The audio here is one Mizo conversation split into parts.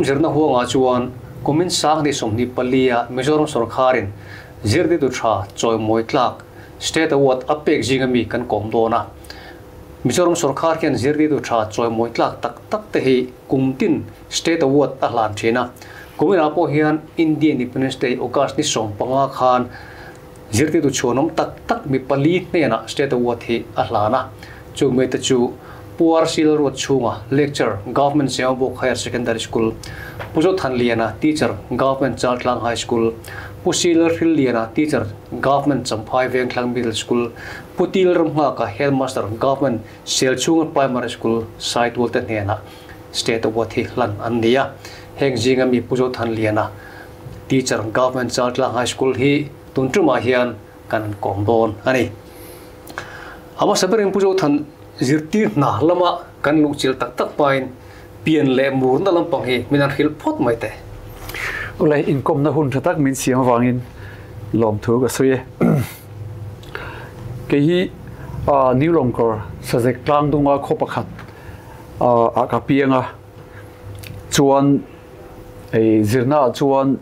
zirna huangah chuan kumin 2024 ah Mizoram sawrkharin zirtirtu tha chawimawi tlak State Award a pek zinga mi kan kawm dawn a. Mizoram sawrkhar hian zirtirtu tha chawimawi tlak tak tak te hi kum tin State Award a hlan thin a. Kuminah pawh hian India Independence Day August ni 15 khan zirtirtu chhuanawm tak tak mi pali hnenah State Award hi a hlan a. Chung mite chu Pu RC Lalruatchhunga, Lecturer, Government Zemabawk Higher Secondary School, Pu Zothanliana, Teacher, Government Chaltlang High School, Pu C Lalhrilliana, Teacher, Government Champhai Vengthlang Middle School, Pu Til Ramnghaka, Headmaster, Government Selchhunga Primary School, Saitual te hnenah State Award hi hlan an ni a. Heng zinga mi Pu Zothanliana, Teacher, Government Chaltlang High School hi tun tumah hian kan kawm dawn a ni. A hmasa berin Pu Zothan zirtir hna lama kan luhchilh tak tak hmain pian leh murna lampang hi min han hrilh phawt mai teh. Awle, inkawmna hun tha tak min siam avangin lawmthu ka sawi e. Kei hi New Lawngkawr Sazek tlangdunga khaw pakhat ah ka piang a, chuan zirna ah chuan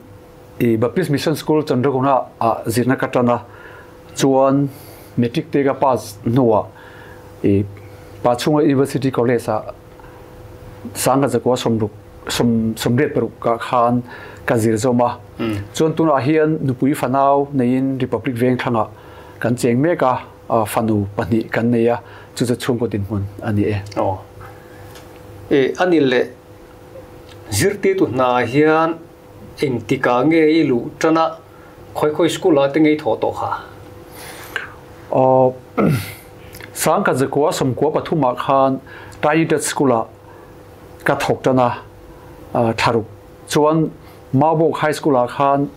I Baptist Mission School Chandraguna ah zirna ka tan a, chuan Matric te ka pass hnuah i Pachhunga University College ah sangha zakua sawmruk sawm sawmriat paruk ah khan ka zir zawm a. Chuan tunah hian nupui fanau neiin Republic Vengthlangah kan cheng mek a, fanu pahnih kan nei a, chu chu chhungkaw dinhmun a ni e. Aw. E, ani leh zirtirtu hna hian Engtikah nge i luh tan a, khawi khawi school ah te nge i thawh tawh kha? Aw, Sangkhat zakua sawmkua pathum ah khan Tiny Tot School ah ka thawk tan a, thlaruk chuan Maubawk High School ah khan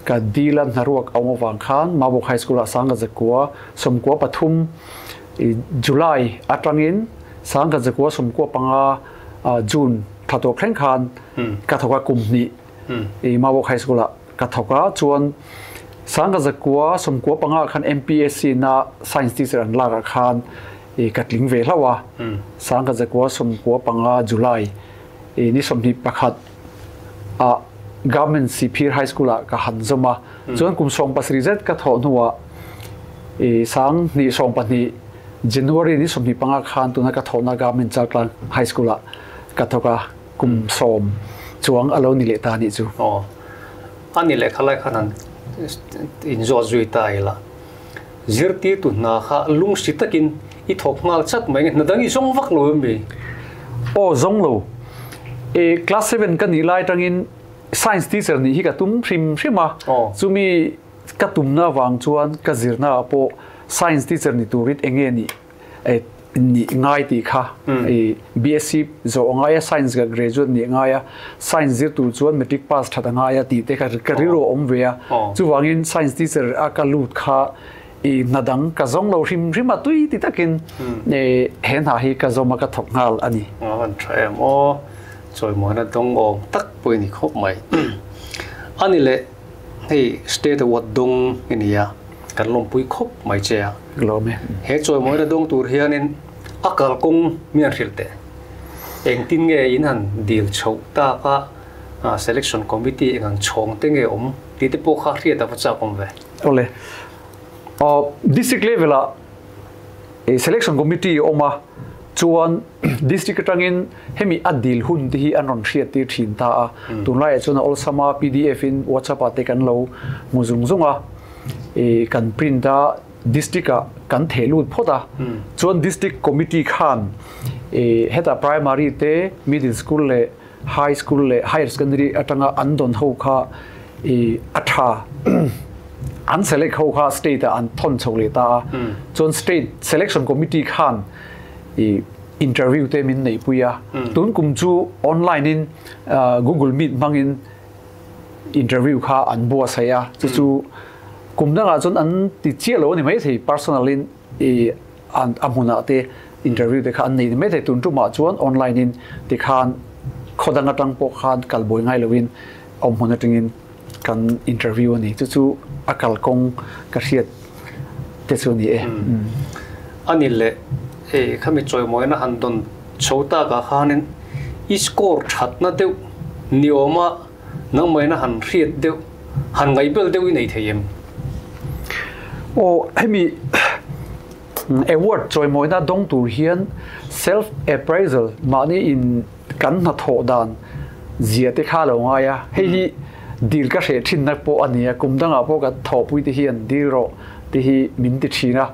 ka dil a hnaruak a awm avang khan Maubawk High School ah Sangkhat zakua sawmkua pathum July atangin Sangkhat zakua sawmkua panga June thla tawp thleng khan ka thawk a kum hnih i Mawok High School ah ka thawk a chuan sangka zakua sawmkua panga khan MPSC na science teacher an lak ah khan i ka tling ve hlauh a sangka zakua sawmkua panga July i ni 21 ah Government Sihphir High School ah ka han zawm a chuan kum 17 zet ka thawh hnuah i sang hnih 12 January ni 25 khan tuna ka thawhna Government Chaltlang High School ah ka thawk a kum 10 chuang a lo ni leh ta nih chu. Aw. A ni leh khalai khan han inzawt zui ta ila. Zirtirtu hna kha lungsi takin i thawk nghal chat mai nge hna dang i zawng vak lo em mi? Aw zawng lo. E class 7 ka nih lai tangin science teacher nih hi ka tum hrim hrim a. Chumi Ka tumna avang chuan ka zirna ah pawh science teacher ni turin enge nih nih ngai tih kha BSc zawh a ngai a, science ka graduate nih a ngai a, science zir tur chuan matric pass that a ngai a tih te kha ka rilru a awm ve a. Chuvangin science teacher a ka lut kha i hna dang ka zawng lo hrim hrim a tui ti takin he hna hi ka zawm a ka thawk nghal a ni. A van tha em aw, chawimuana dawng awm tak pawh i ni khawp mai. A ni leh. Hei State Award dawng i ni a, kan lawmpui khawp mai che a. Lawm e. He chawimawina dawng tur hianin a kalkawng mi an hrilh teh. Engtin nge in han dil chhoh tak a, Selection Committee eng ang chhawng te nge awm tih te pawh kha hriat a va chak awm ve. Awle. District level ah Selection Committee a awm a, chuan District atangin hemi a dil hun te hi an rawn hriat tir thin ta a, tunlaiah chuan a awlsam a, pdf in WhatsApp ah te kan lo hmu zung zung a, ih kan print a, District ah kan theh lut phawt a, chuan District Committee khan ih hetah Primary te, Middle School leh High School leh Higher Secondary atanga an dawn ho kha ih a tha an select ho kha State ah an thawn chho leh ta a, chuan State Selection Committee khan i interview te min neih pui a tun kum chu online in Google Meet hmangin interview kha an buatsaih a chu chu kum dangah chuan an ti chiah lo a ni maithei personal in i an a hmunah te interview te kha an nei ni maithei tun tumah chuan online in tikhan khaw dang atang pawh khan kal buai ngai loin awm hmun atangin kan interview a ni chu chu a kalkawng ka hriat te chu a ni e. A ni le, hei khami chawimawina han dawn chho takah khanin i score thatna deuh Ni awma nangmahina han hriat deuh, han ngaihbel deuh i nei thei em? Aw, hemi award chawimawina dawng tur hian self appraisal mahni in kan hnathawh dan zia te kha lo ngai a, hei hi dil ka hreh thinna pawh a ni a, kum dangah pawh kan thawhpui te hian dil rawh te hi min ti thin a,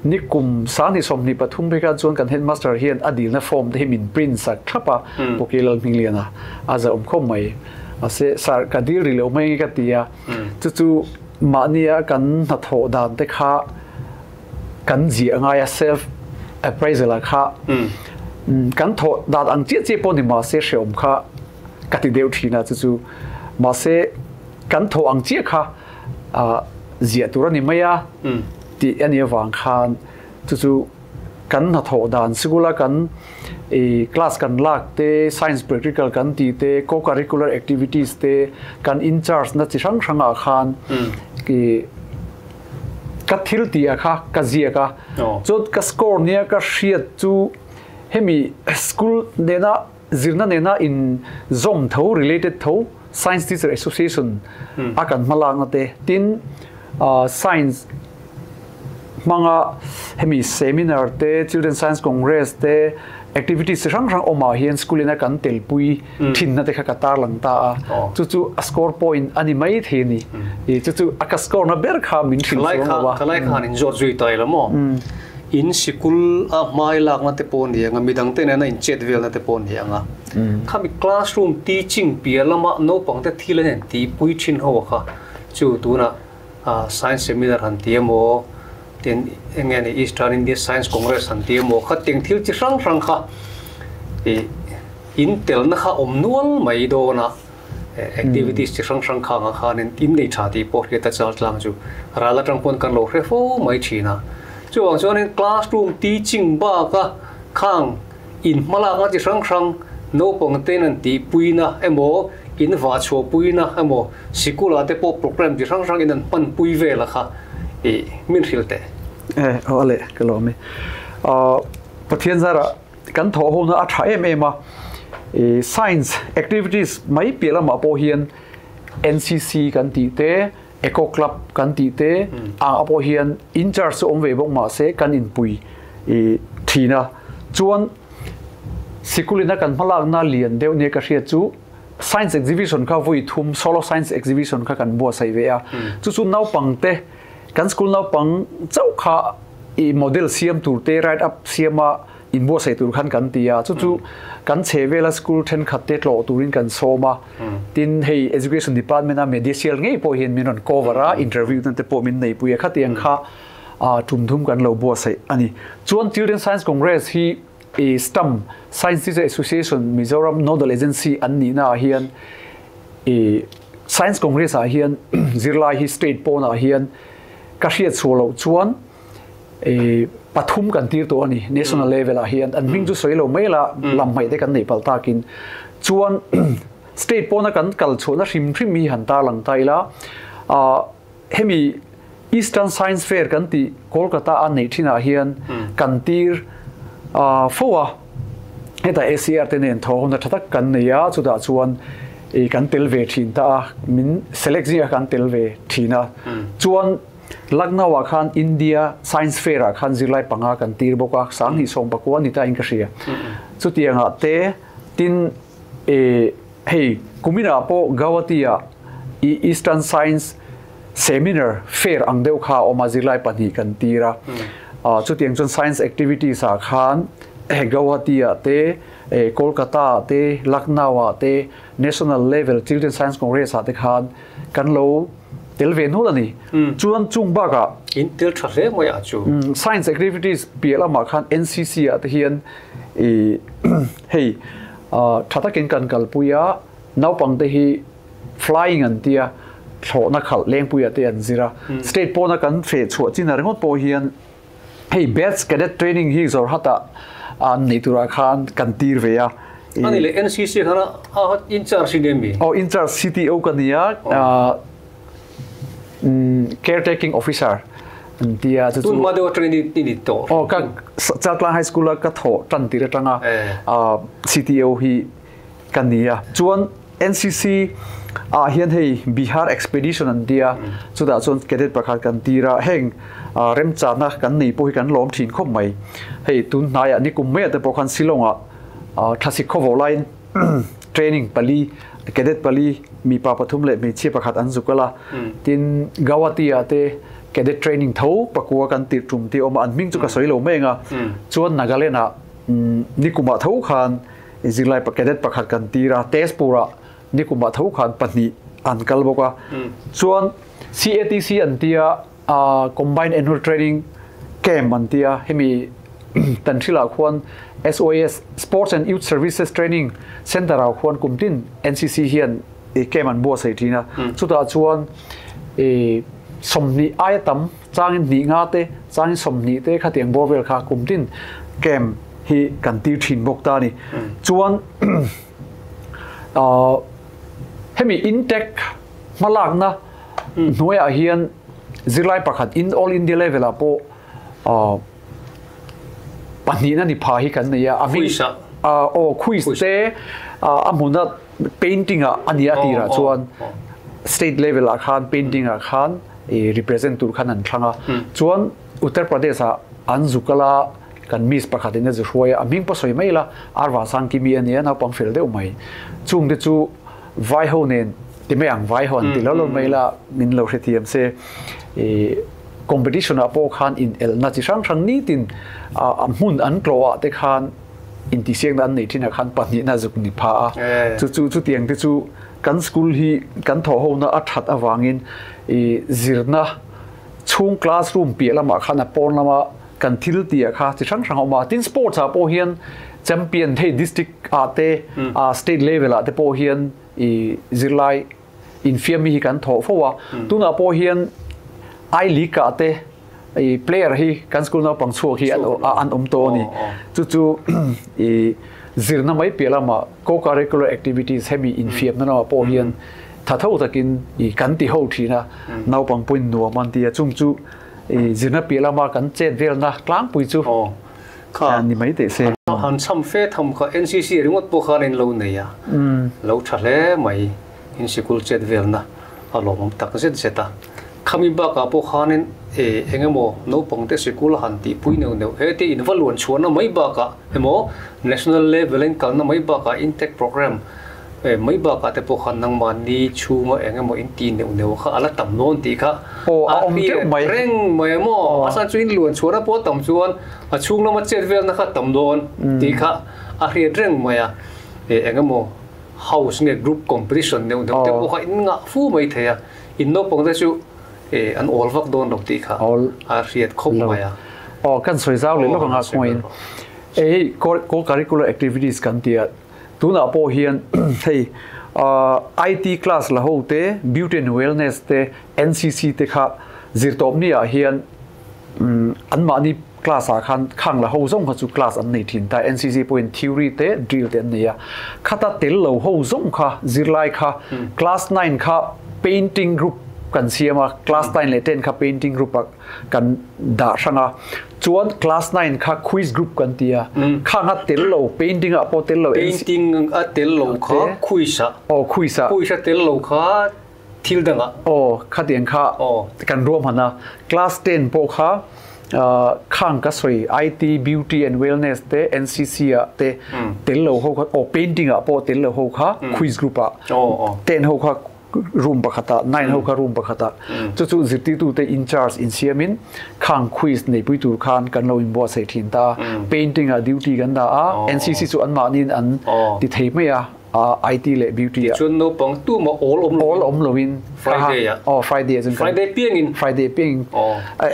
ni kum 2023 phei khan chuan kan headmaster hian a dilna form te hi min print sak thlap a, Pawki Lalhmingliana a zah awm khawp mai, mahse sir ka dil rih lo mai nge ka ti a, chu chu mahnia kan hnathawh dan te kha kan ziah ngai a self appraisal ah kha kan thawh dan ang chiah chiah pawh ni mahse hreawm kha ka ti deuh thin a chu chu mahse kan thawh ang chiah kha ziah tur a ni mai a tih a nih avang khan chu chu kan hnathawh dan sikula kan class kan lak te science practical kan tih te co-curricular activities te kan in charge na chi hrang hrang ah khan Ka thil ti a kha ka ziak a, chuan ka score nia ka hriat chu hemi school nena zirna nena in zawm tho related tho Science Teacher Association a kan hmalakna te tin science hmanga hemi seminar te Children Science Congress te activities chi hrang hrang awmah hian school ina kan telpui thinna te kha ka tarlang ta a chu chu a score point a ni mai thei a ni i chu chu a ka score na ber kha min hrilh chuang lo a Thalai kha han inzawt zui ta ila maw in sikul a hmai lakna te pawh ni ang a midang te nena in chet velna te pawh ni ang a khami classroom teaching piah lama naupang te thil an intihpui thin ho kha chu tunah Science Seminar han ti emaw, tin eng nge ni Eastern India Science Congress han ti emaw kha tiang thil chi hrang hrang kha ih in telna kha awm nual mai dawn a, activities chi hrang hrang kha anga khanin in nei tha tih pawh hriat a chal tlang chu ral atang pawn kan lo hre fo mai thin a. Chuvang chuanin classroom teaching baka khang In hmalakna chi hrang hrang naupang te'n an tihpuina emaw, in vahchhuahpuina emaw, sikulah te pawh program chi hrang hrang in an hmanpui vel a kha i min hrilh teh. E, aw a leh ka lawm e. Pathian zarah kan thawh hona a tha em em a, i science activities mai piah lamah pawh hian NCC kan tih te, Eco Club kan tih te ang ah pawh hian in charge chu awm ve bawk mahse kan inpui i thin a. Chuan sikulina kan hmalakna lian deuh nia ka hriat chu Science Exhibition kha vawi thum Solo Science Exhibition kha kan buatsaih ve a. Chu chu naupang te kan school naupang chauh kha i model siam tur te write up siama inbuatsaih tur khan kan ti a, chu chu kan chhe vela school thenkhat te tlawh turin kan sawm a, tin hei education department a media sial ngei pawh hian min rawn cover a, interview te pawh min neipui a, khatiang kha tum thum kan lo buatsaih a ni. Chuan Children Science Congress hi STAM, Science Teacher Association Mizoram Nodal Agency an nihna ah hian Science Congress ah hian zirlai hi state pawnah hian ka hriat chhuah loh chuan pathum kan tir tawh a ni national level ah hian an hming chu sawi lo mai la lam hmaih te kan neih palh takin chuan state pawna kan kal chhuahna hrim hrim hi han tarlang ta ila hemi Eastern Science Fair kan tih Kolkata a neih thinah hian kan tir fo a heta ACR te nen thawh hona tha tak kan nei a chutah chuan kan tel ve thin ta a min select zinga kan tel ve thin a chuan Lucknow ah khan India Science Fair ah khan zirlai panga kan tir bawk a, 2019 a ni ta in ka hria. Chutiang ah te tin e hei kumin ah pawh Guwahati ah i Eastern Science Seminar Fair ang deuh kha a awm a, zirlai pahnih kan tir a. Chutiang chuan Science Activities ah khan Guwahati ah te, Kolkata ah te, Lucknow ah te, National Level Children Science Congress ah te khan kan lo tel ve nual a ni. Chuan chung bakah In tel tha hle mai ah chu. Science activities piah lamah khan NCC ah te hian i hei tha takin kan kalpui a, naupang te hi flying an tia, thlawhna khalh lengpui ah te an zir a. State pawna kan feh chhuah chin ah ringawt pawh hian hei batch cadet training hi Jorhat ah an neih turah khan kan tir ve a. Ani leh NCC khan a in charge in em mi? Aw in charge CTO ka ni a, caretaking officer an ti a. Tun hma deuh atangin i ni tawh. Aw ka Chaltlang High School a ka thawh tan tir atanga CTO hi ka ni a. Chuan. NCC ah hian hei Bihar Expedition an tia chutah chuan cadet pakhat kan tir a heng remchana kan nei pawh hi kan lawm thin khawp mai hei tun hnaiah nikum mai ah te pawh khan Shillong ah thlasik khawvawh laiin training pali cadet pali mipa pathum leh hmeichhia pakhat an zuk ala tin Guwahati ah te cadet training tho pakua kan tirh tum tih a awm a an hming chu ka sawi lo mai ang a chuan Nagaland ah nikum ah tho khan Zirlai cadet pakhat kan tir a, Tezpur-ah nikumah tho khan pahnih an kal bawk a. Chuan CATC an tia, Combined Annual Training Camp an tia, hemi Tanhril-ah khuan SOAS, Sports and Youth Services Training Centre-ah khuan kum tin NCC hian camp an buatsaih thin a. Chutah chuan 20 aia tam changin hnih nga te, changin 20 te khatiang bawr vel kha kum tin camp hi kan tir thin bawk ta a ni. Chuan hemi intact hmalakna hnuaiah hian zirlai pakhat in all India level ah pawh pahnihna ni pha hi kan nei a. A hming aw quiz te a hmuna painting ah a nia tirah chuan state level ah khan painting ah khan represent tur khan an thlang a. Chuan Uttar Pradesh ah an zukala Kan miss pakhat in a zu hruai a, a hming pawh sawi mai ila, Arva Sangkimi a nia, naupang fel deuh mai. Chung te chu vai ho nen ti mai ang, vai ho an ti lo lo mai ila, min lo hrethiam se. I competition ah pawh khan in elna chi hrang hrang nitin a hmun an tlawh ah te khan intihsiakna an neih thin ah khan pahnihna zuk ni pha a. Chu chu chutiang te chu kan school hi kan thawh hona a that avangin i zirna chhung classroom piah lamah khan a pawn lama kan thil tih ah kha chi hrang hrang a awm a, tin sports ah pawh hian champion hei district ah te state level ah te pawh hian i zirlai infiam mi hi kan thawh fo a, tunah pawh hian I league ah te i player hi kan school naupang chhuak hi an awm tawh a ni, chu chu i zirna mai piah lamah co-curricular activities hemi infiamna lamah pawh hian tha tho takin i kan ti ho thin a, naupang pawhin nuam an ti a, chung chu I zirna piah lama kan chet velna tlangpui chu ni mai teh se. Han cham fe tham kha NCC ringawt pawh khan in lo nei a, lo tha hle mai in sikul chet velna a lawmawm tak zet zet a. Khami bakah pawh khanin eng emaw naupangte sikul a han tihpui neuh neuh he te in va luan chhuahna mai bakah emaw national level in kalna mai bakah intake program Mai bakah te pawh khan nangmahni chhunga eng emaw in ti neuh neuh kha a la tam dawn tih kha a hriat reng mai a maw? A chhan chu in luan chhuahna pawh a tam chuan a chhung lama chet velna kha a tam dawn tih kha a hriat reng mai a. Eng emaw house nge group competition neuh neuh te pawh kha in ngah fu mai thei a, in naupang te chu an awl vak dawn lo tih kha a hriat khawp mai a. Aw, kan sawi zau leh lawk anga kawngin hei co-curricular activities kan ti a. Tunah pawh hian hei IT class la ho te, Beauty and Wellness te, NCC te kha zirtawpni ah hian anmahni class ah khan khang la ho zawng kha chu class an nei thin ta. NCC pawhin theory te, drill te an nei a. Khata tel lo ho zawng kha zirlai kha class 9 kha painting group kan siam a, class 9 leh 10 kha painting group ah kan dah hrang a chuan class 9 kha quiz group kan ti a khang a tel lo painting ah pawh tel lo painting a tel lo kha quiz a aw quiz a quiz a tel lo kha thil dang a aw khatiang kha kan ruam han a class 10 pawh kha khang ka sawi IT beauty and wellness te NCC ah te tel lo ho kha aw painting ah pawh tel lo ho kha quiz group ah 10 ho kha room pakhatah 9 ho kha room pakhatah chu chu zirtirtute in charge in siamin khang quiz neipui tur khan kan lo inbuatsaih thin ta painting ah duty kan dah a NCC chu anmahniin an ti thei mai a IT leh beauty ah tichuan naupang tumah awl awm awl awm loin Friday ah aw Friday ah chuan Friday piangin Friday piangin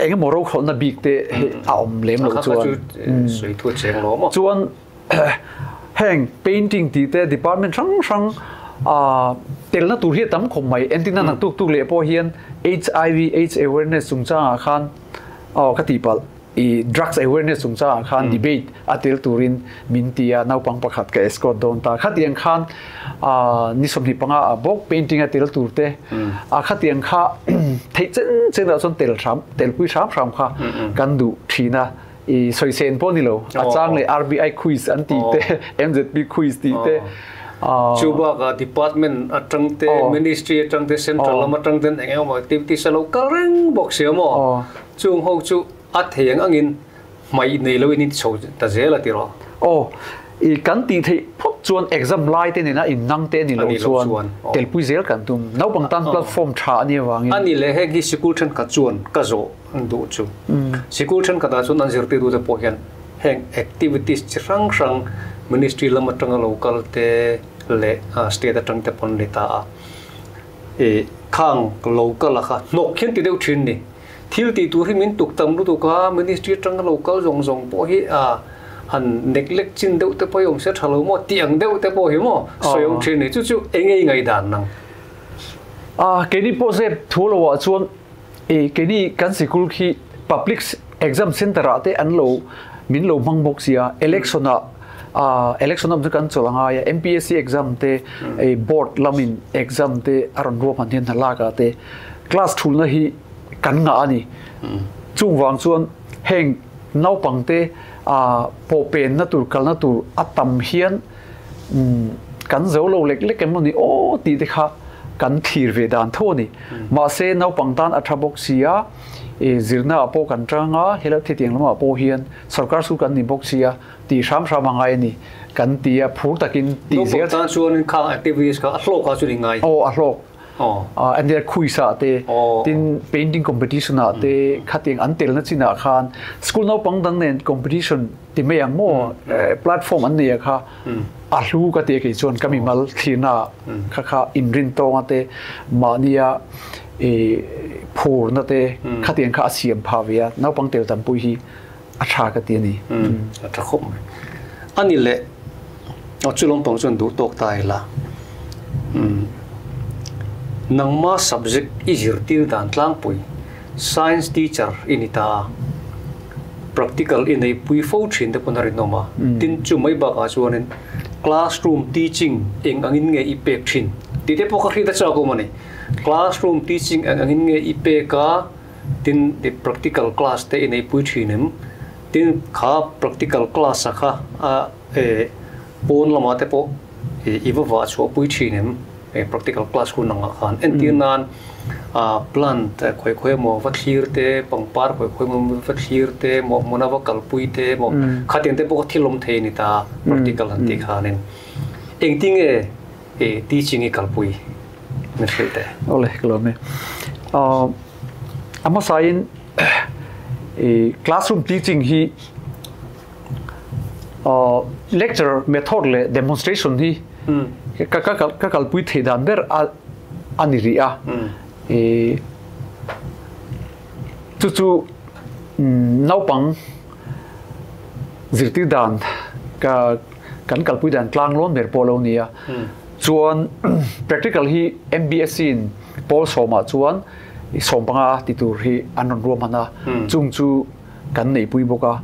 eng emaw rokhawlhna bik te a awm lem lo chuan sawi thu a cheng lo maw chuan Heng painting tih te department hrang hrang telna tur hi a tam khawp mai. Entirna nak tuk tuk leh pawh hian HIV AIDS awareness chungchangah khan aw ka tihpalh i drugs awareness chungchangah khan debate a tel turin min ti a, naupang pakhat ka escort dawn ta. Khatiang khan ni 25 ah bawk painting a tel tur te a khatiang kha theih chen chen ah chuan tel hram telpui hram hram kha kan duh thin a. I sawi sen pawh ni lo a chang leh RBI quiz an tih te MZP quiz tih te Chu bakah department atang te, ministry atang te, central lam atang ten eng emaw activities a lo kal reng bawk sia maw? Chung ho chu a thei ang angin hmaih nei loin in chho ta zel a ti rawh. Aw, i kan tih theih phawt chuan exam lai te nena in nang te a ni loh chuan telpui zel kan tum. Naupang tan platform tha a nih avangin. A ni leh heng hi sikul thenkhat chuan ka zawh duh chu. Sikul thenkhatah chuan an zirtirtute pawh hian heng activities chi hrang hrang ministry lam atanga lo kal te leh state atang te pawn ni ta a. I khang lo kal a kha hnawk hian ti deuh thin ni. Thil tih tur hi min tuk tam lutuk a, ministry atanga lo kal zawng zawng pawh hi a han neglect chin deuh te pawh hi awm se tha lo maw tih ang deuh te pawh hi maw sawi awm thin ni. Chu chu eng nge i ngaihdan nang? A, keini pawh zep thu lo ah chuan i keini kan sikul khi public exam center ah te an lo min lo hmang bawk sia, election ah election am chu kan chawlh a ngai a, MPSC exam te board lamin exam te a rawn ruahman hian hna lak ah te class thulna hi kan ngah a ni. Chung vang chuan heng naupang te pawh penna tur kalna tur a tam hian kan zo lo lek lek em ni aw tih te kha kan thlir ve dan tho a ni. Mahse naupang tan a tha bawk si a, zirna ah pawh kan tang a, helai thitiang lamah pawh hian sarkar school kan ni bawk si a, tih hram hram a ngai a ni kan ti a, phur takin tih zel. Naupang tan chuan khang activities kha a hlawk a chu ni ngai. Aw a hlawk. An tia quiz ah te, tin painting competition ah te khatiang an telna chinah khan school naupang dang nen competition ti mai ang maw platform an nei a kha a hlu ka ti a kei chuan ka mimal thlirna kha kha inrin tawnga te mahnia phurna te khatiang kha a siam phah ve a naupang tel tampui hi a tha ka ti a ni. A tha khawp mai. A ni leh a chu lampang chuan duh tawk ta ila. Nangma subject i zirtir dan tlangpui science teacher i ni ta a, practical i neipui fo thin te pawn a rinawm a. Tin chu mai bakah chuanin classroom teaching eng angin nge i pek thin tih te pawh ka hriat a chak awm a ni. Classroom teaching eng angin nge i pek a, Tin, i practical class te i neipui thin em? Tin, kha practical class a kha a e pawn lamah te pawh i va vah chhuahpui thin em? E practical class hun angah khan entir nan a plant khawi khawi emaw va thlir te, pangpar khawi khawi emaw va thlir te emaw hmuna va kalpui te emaw khatiang te pawh kha thil awm thei a ni ta practical han tih khanin. Engtinge e teaching i kalpui min hrilh teh? Awle, ka lawm e. A hmasain i classroom teaching hi lecture method leh demonstration hi ka ka ka kalpui theih dan ber a a ni rih a. I chu chu naupang zirtir dan ka kan kalpui dan tlang lawn ber pawh lo ni a. Chuan practical hi MBSC in Pawl sawmah chuan i sawmpanga ti tur hi an rawn ruahman a, chung chu kan neihpui bawk a.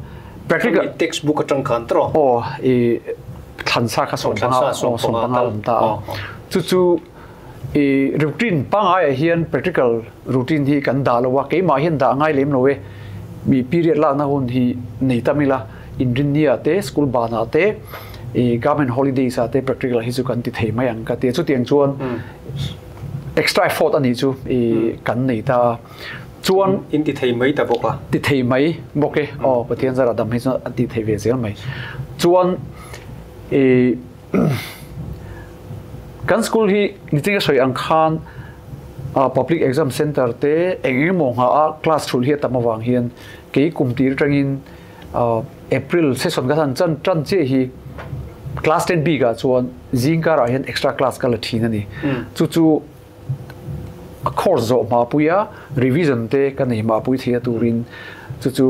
Practical textbook atang khan tawh. Aw, i thlansa kha sawmpanga, aw sawmpanga a awm ta a. Chu chu i routine pangaiah hian practical routine hi kan dah lo a, keimah hian dah ngai lem lo e. Mi period lakna hun hi nei tam ila, inrinnia te, school banah te, i government holidays ah te practical hi chu kan ti thei mai ang ka ti a. Chutiang chuan Extra effort a nih chu i kan nei ta a. Chuan In ti thei mai ta bawk a. Ti thei mai bawk e. Aw Pathian zara dam hi chuan a ti thei ve zel mai. Chuan i kan school hi nitin ka sawi ang khan public exam center te eng eng emaw nghah a class thulh hi a tam avang hian kei kum tir atangin April session ka han chan tan chiah hi class 10 bik ah chuan zing karah hian extra class ka la thin a ni. Chu chu a course zawh hma pui a revision te ka nei hma pui thei a turin chu chu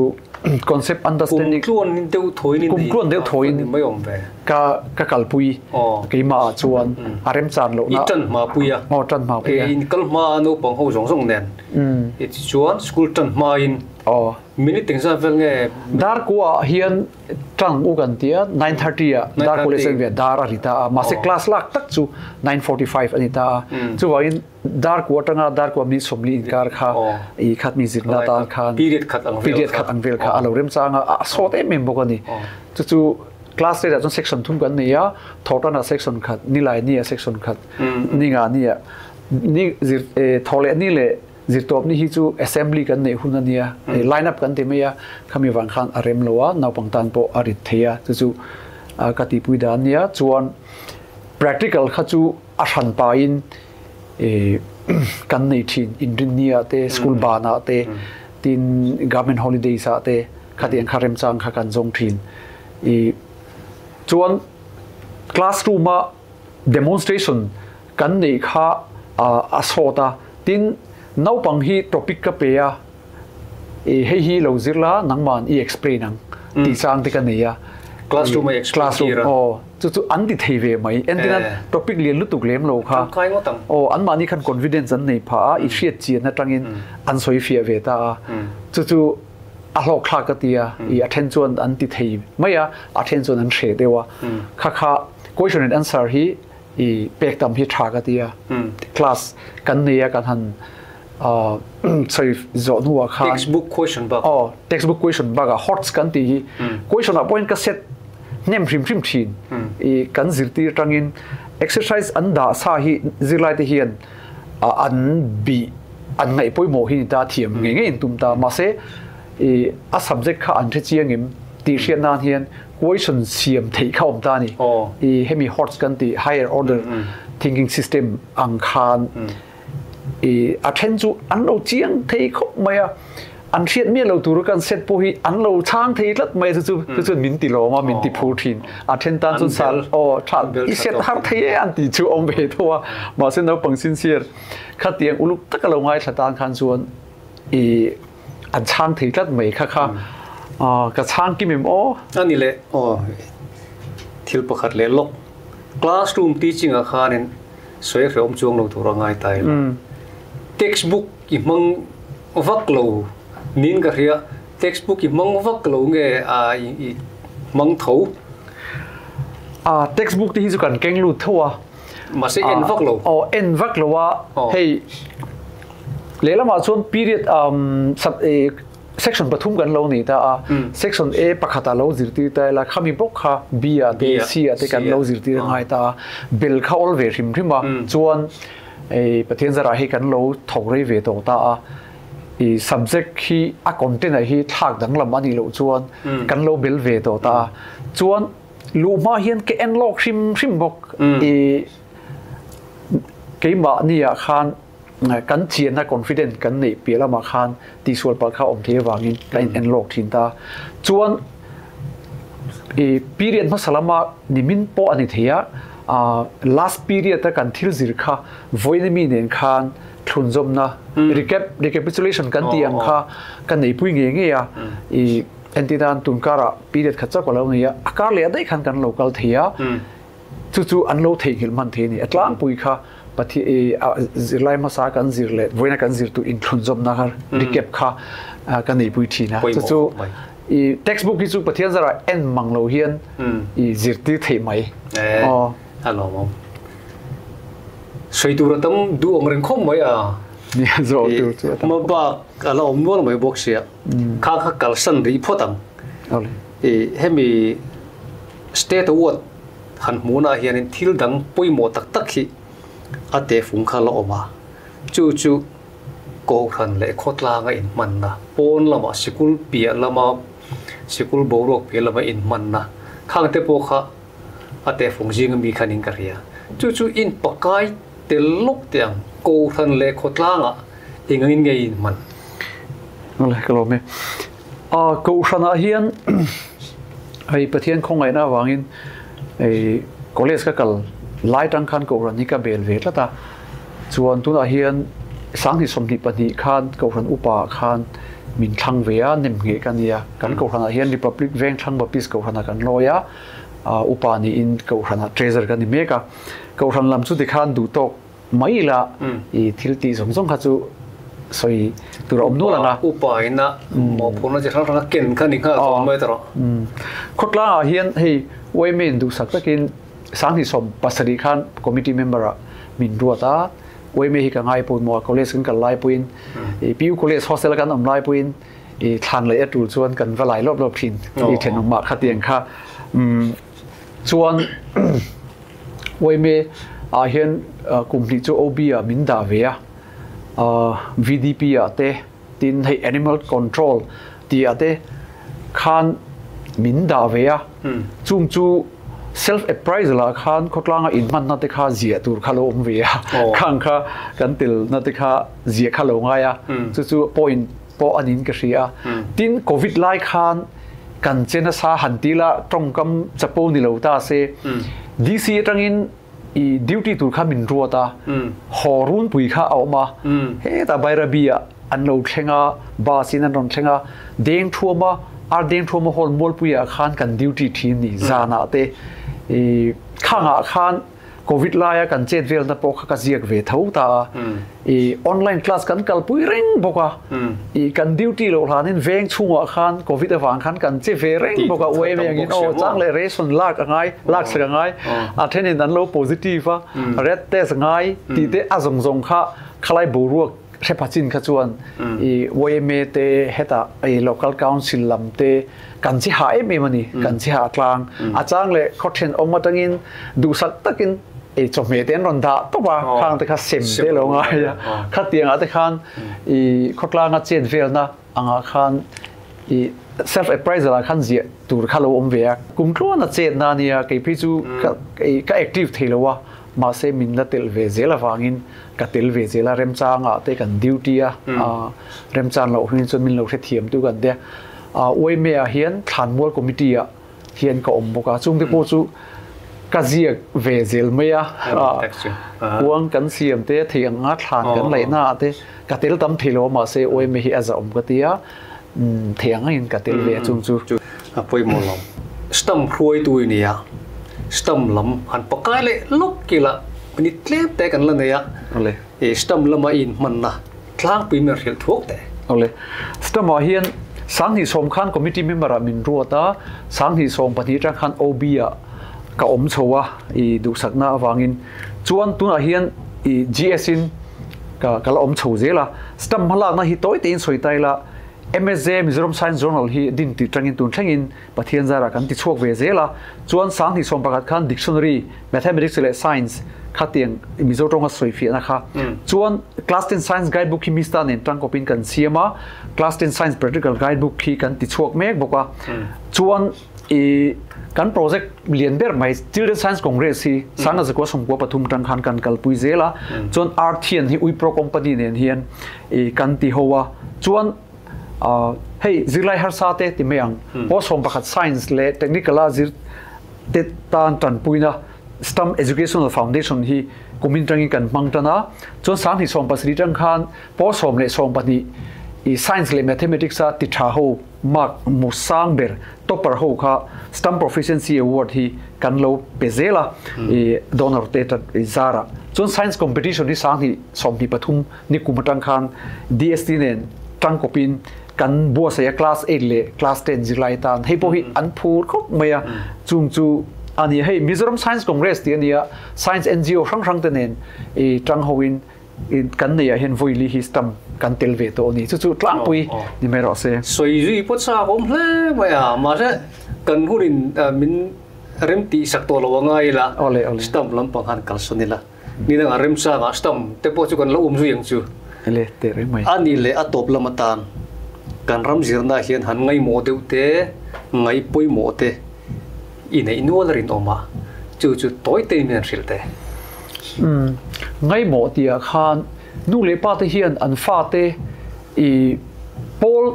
concept understanding kum tluan deuh thawiin kum tluan deuh thawiin mai awm ve ka ka kalpui keimah ah chuan a remchan loh na i tan hma pui a aw tan hma pui a in kal hma naupang ho zawng zawng nen i chuan school tan hma in aw Minute engzat vel nge? Dar kuah hian tang u kan tia, 9:30 ah dar kuah leh chen ve dar a ri ta a, mahse class lak tak chu 9:45 a ni ta a. Chuvangin dar kuah atanga dar kuah minute 40 inkar kha i khat mi zirna atan khan period khat ang vel period khat ang vel kha a lo remchang a, a sawt em em bawk a ni. Chu chu Class rate ah chuan section thum kan nei a, thawhtan ah section khat, nilai ni ah section khat, ninga ni ah ni zir thawh leh ni leh zirtawp ni hi chu assembly kan neih hun a nia, line up kan ti mai a, khami vang khan a rem lo a, naupang tan pawh a rit thei a, chu chu ka tihpui dan a nia. Chuan practical kha chu a hran pahin kan nei thin, inrinni ah te, school ban ah te, tin government holidays ah te khatiang kha remchang kha kan zawng thin. I chuan classroom a demonstration kan neih kha a sawt a, tin naupang hi topic ka pe a, i hei hi lo zir la nangman i explain ang tih chang te ka nei a. Classroom a explain tir a. Aw, chu chu an ti thei ve mai. Entin a topic lian lutuk lem lo kha. Tangkai ngawt ang. Aw, anmahni khan confidence an nei phah a, i hriat chian atangin an sawi fiah ve ta a. Chu chu a hlawk thlak ka ti a, i a then chuan an ti thei mai a, a then chuan an hreh deuh a. Kha kha question and answer hi i pek tam hi tha ka ti a. Class kan nei a kan han sawi zawh hnuah khan Textbook question bak. Aw, textbook question bakah HOTS kan tih hi question ah pawhin ka set hnem hrim hrim thin. I kan zirtir tangin exercise an dah sa hi zirlai te hian an bih an ngaih pawimawh hi ni ta thiam ngei ngei in tum ta. Mahse i a subject kha an hre chiang em tih hriat nan hian question siam theih kha awm ta a ni. I hemi HOTS kan tih higher order thinking system ang khan I a then chu an lo chiang thei khawp mai a, an hriat miah lo tur kan set pawh hi an lo chhang thei tlat mai a, chu chu chu chuan min ti lawm a, min ti phur thin. A then tan chuan sal aw tha i set har thei e an tih chu awm ve tho a, mahse naupang sincere khatiang uluk taka lo ngaithla tan khan chuan i an chhang thei tlat mai kha kha ka chhang kim em aw. A ni leh aw thil pakhat leh lawk classroom teaching ah khanin Sawi hrehawm chuang lo tur a ngai ta ila. Textbook i hmang vak lo niin ka hria, textbook i hmang vak lo nge a i hmang tho? A textbook te hi chu kan keng lut tho a. Mahse en vak lo. Aw en vak lo a, hei lehlamah chuan period sub Section pathum kan lo nei ta a, Section A pakhat ah lo zirtir ta ila, khami bawk kha B ah te C ah te kan lo zirtir a ngai ta a, bel kha awl ve hrim hrim a, chuan Pathian zarah hi kan lo thawk rei ve tawh ta a, i subject hi a content ah hi thlak danglam a nih loh chuan kan lo bel ve tawh ta a, chuan luh hma hian ka en lawk hrim hrim bawk, i keimahni ah khan Kan chianna confident kan neih piah lamah khan tihsual palh kha awm thei avangin kan in enlawk thin ta. Chuan i period hmasa lama nimin pawh a ni thei a, last period a kan thil zir kha vawiin ami nen khan thlunzawmna recap recapitulation kan tih ang kha ka neipui ngei ngei a. I entirnan tun karah period khat chauh ka lo nei a, a kar leh daih khan kan lo kal thei a. Chu chu an lo theihnghilh hman thei a ni. A tlangpui kha Pathian i a zirlai hmasa kan zir leh vawiina kan zirtu inthlunzawmna kha recap kha ka neipui thin a. Chu chu i textbook hi chu Pathian zarah en mang lo hian i zirtir theih mai. Aw. A lawmawm. Sawi tur a tam duh ang reng khawp mai a. Nia zawh tur chu a tam. Ma bak a la awm nual mai bawk sia. Kha kha kalsan rih phawt ang. I hemi State Award han hmuhnah hianin thil dang pawimawh tak tak hi a tehfung kha la awm a, chu chu Kohhran leh khawtlanga inhmanna, pawn lama sikul piah lama sikul boruak piah lama inhmanna khang te pawh kha a tehfung zinga mi khanin ka hria. Chu chu in pakai tel lawk teh ang, Kohhran leh khawtlangah engangin nge inhman? Awle, ka lawm e. Kohhranah hian hei Pathian khawngaihna avangin hei college ka kal lai tang khan Kohhran hi ka bel ve tlat a, chuan tunah hian sanghnih 22 khan Kohhran upa ah khan min thlang ve a, nem ngheh ka nia. Kan Kohhranah hian Republic Veng Thlang Baptist Kohhranah kan lawi a, upa niin Kohhranah treasurer ka ni mek a. Kohhran lam chu tikhan duhtawk mai ila i thil tih zawng zawng kha chu sawi tur a awm nual ang a. Upa ina mawhphurhna chi hrang hrang a ken kha ni nghal tawh mai tawh. Khawtlangah hian hei YMA in duhsak takin 2017 khan committee member ah min ruat a, YMA hi ka ngai pawimawh a, college kan kal lai pawhin i PU college hostel a kan awm lai pawhin i thlan leh a tul chuan kan va lai lawp lawp thin i thenawmah khatiang kha. Chuan YMA ah hian kum hnih chu OB ah min dah ve a, VDP ah te tin hei animal control tih ah te khan min dah ve a, chung chu self appraisal ah khan khawtlanga inhmanna te kha ziah tur kha lo awm ve a, khang kha kan telna te kha ziah kha lo ngai a, chu chu point pawh a niin ka hria a. Tin, Covid lai khan kan che nasa han ti la, tawngkam chapo ni lo ta se, DC atangin i duty tur kha min ruat a, haw runpui kha a awm a, hetah Bairabi ah an lo thleng a, bus in an rawn thleng a, Dengthuama, Ar Dengthuama Hall Mualpui ah khan kan duty thin ni, zanah te i khangah khan Covid laia kan chet velna pawh kha ka ziak ve tho ta a, i online class kan kalpui reng bawk a, i kan duty loh hlanin veng chhungah khan Covid avang khan kan che ve reng bawk a, uaim engin aw chang leh ration lak a ngai, lak sak a ngai, a thenin an lo positive a, red test ngai tih te a zawng zawng kha khalai boruak hre pha chin kha chuan i yma te hetah i local council lam te kan chi hah em em a ni, kan chi hah tlang. A chang leh khaw thenawm atangin duhsak takin i chawhmeh te an rawn dah tawp a, khang te kha sem te lo ngai a, khatiangah te khan i khawtlanga chet velna angah khan i self appraisal ah khan ziah tur kha lo awm ve a. Kum tluana chetna a nia, kei phei chu ka active thei lo a, mahse min la telh ve zel avangin ka tel ve zel a, remchangah te kan duty a, remchang loh hungin chuan min lo hrethiam tu kan tia. Uaime ah hian Thlanmual committee ah hian ka awm bawk a, chungte pawh chu ka ziak ve zel mai a, kuang kan siam te, thei ang nga thlan kan laihna ah te ka tel tam thei lo a, mahse uaime hi a zahawm ka ti a, thei ang angin ka tel ve a chung chu. A pawimawh lo. Stamp hruaitu i nia, stamp lam han pakai leh lawk kila minute tlem te kan la nei a, stamp lama i inhmanna tlangpui min hrilh thuak teh. Awle. Stamp ah hian 2010 khan committee member ah min ruat a, 2014 atang khan OB ah ka awm chho a, i duhsakna avangin. Chuan tunah hian i GS in ka ka la awm chho zel a. Stamp hmalakna hi tawi tein sawi ta ila, MSJ Mizoram Science Journal hi din tih tangin tun thlengin Pathian zarah kan ti chhuak ve zel a. Chuan 2011 khan Dictionary, Mathematics leh Science kha tiang Mizo tawnga sawi fiahna kha. Chuan Class 10 Science Guidebook hi Mista nen tangkawpin kan siam a, Class 10 Science Practical Guidebook hi kan ti chhuak mek bawk a. Chuan i kan project lian ber mai Children Science Congress hi 1993 tang khan kan kalpui zel a. Chuan Arthian hi Wipro Company nen hian i kan ti ho a. Chuan hei zirlai harsa te ti mai ang pawl 11 science leh technical a zir te tan tanpuina Stam Educational Foundation hi kumin tangin kan hmang tan a. Chuan 2017 tang khan pawl 10 leh 12 i science leh mathematics a ti tha ho mark mu sang ber topper ho kha Stam Proficiency Award hi kan lo pe zel a, i donor te zara. Chuan science competition hi 2023 ni kum atang khan DST nen tangkawpin kan buatsaih a, class 8 leh class 10 zirlai tan hei pawh hi an phur khawp mai a. Chung chu a ni hei Mizoram Science Congress tih a ni a, science NGO hrang hrang te nen i tang hoin kan neiah hian vawi hi stamp kan tel ve tawh a ni. Chu chu tlangpui ni mai rawh se. Sawi zui pawh chak awm hle mai a, mahse kan hunin min rem tih sak tawh lo anga ila stamp lampang khan kalsawn ila. Ni dangah remchangah stamp te pawh chu kan lo awm zui ang chu. Le teh reng mai. A ni leh a tawp lam atan kan ram zirna hian han ngaihmawh deuh te, ngaih pawimawh te i neih nual a rinawm a, chu chu tawi tein min han hrilh teh. Umm, ngaihmawh tihah khan nu leh pa te hian an fate i pawl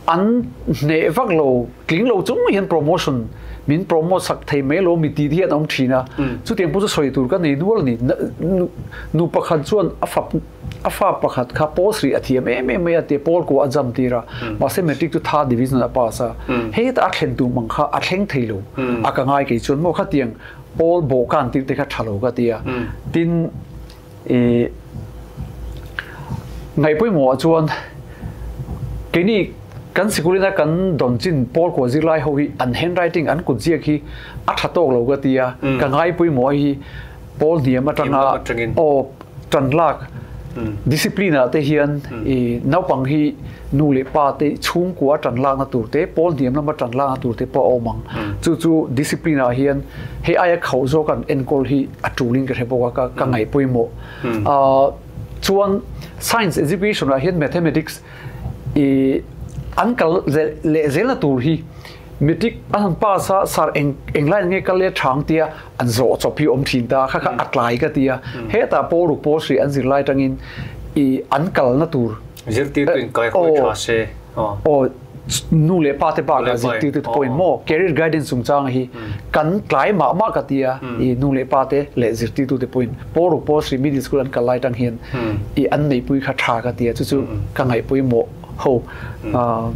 an hneh vak lo, tling lo chung hian promotion min promote sak thei mai lo mi tih te hian a awm thin a. Chutiang pawh chu sawi tur ka nei nual a ni. Nu pakhat chuan a fap a fa pakhat kha pawl sri a thiam em em mai a tia pawl kua a jam tir a, mahse matric chu third division a pass a. Hetah a thlen tur mang kha a thleng thei lo. A ka ngai kei chuan maw khatiang pawl bawhkan tir te kha tha lo ka ti a. Tin, I ngaihpawimawhah chuan keini kan sikulina kan dawn chin pawl kua zirlai ho hi an handwriting an kut ziak hi a tha tawk lo ka ti a, ka ngaihpawimawh hi pawl hniam atanga aw tan lak Discipline ah te hian i naupang hi nu leh pa te chhungkua tan lakna tur te, pawl hniam lama tan lakna tur te pawh a awm ang. Chu chu discipline ah hian hei aia khauh zawk an enkawl hi a tulin ka hre bawk a, ka ka ngaih pawimawh. Chuan science education ah hian mathematics i an kal leh zelna tur hi Matric an han pass a, sir eng eng line nge kal le thang tia an zawh chawp hi awm thin ta, kha kha a tlai ka ti a. Hetah pawl ruk pawl hri an zir lai tangin i an kalna tur. Zirtirtu in kai hawi tha se. Aw nu leh pa te bakah zirtirtu te pawhin maw career guidance chungchang hi kan tlai mah mah ka ti a, i nu leh pa te leh zirtirtu te pawhin pawl ruk pawl hri middle school an kal lai tang hian i an neihpui kha tha ka ti a, chu chu ka ngaihpawimawh. Ho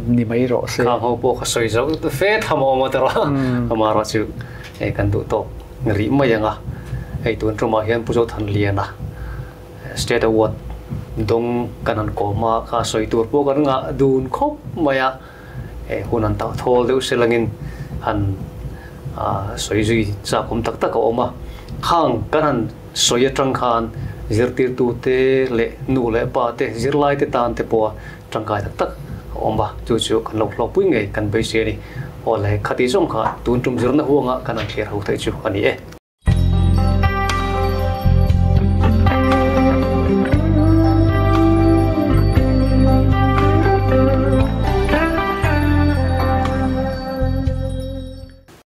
ni mai rawh se. Khang ho pawh kha sawi zo fe tham a awm a tawrh a, amaherawh chu hei kan duh tawk rih mai ang a, hei tun tumah hian Pu Zothanliana State Award dawng kan han kawm a, kha sawi tur pawh kan ngah dun khawp mai a, hei hun han tauh thawl deuh se langin han sawi zui chak awm tak tak a awm a, khang kan han sawi atang khan zirtirtute leh nu leh pa te, zirlaite tan te pawha tangkai tak tak a awm a, chu chu kan lo hlawkpui ngei kan beisei a ni. Aw le, khati zawng kha tun tum zirna huangah kan han thlir ho theih chu a ni e.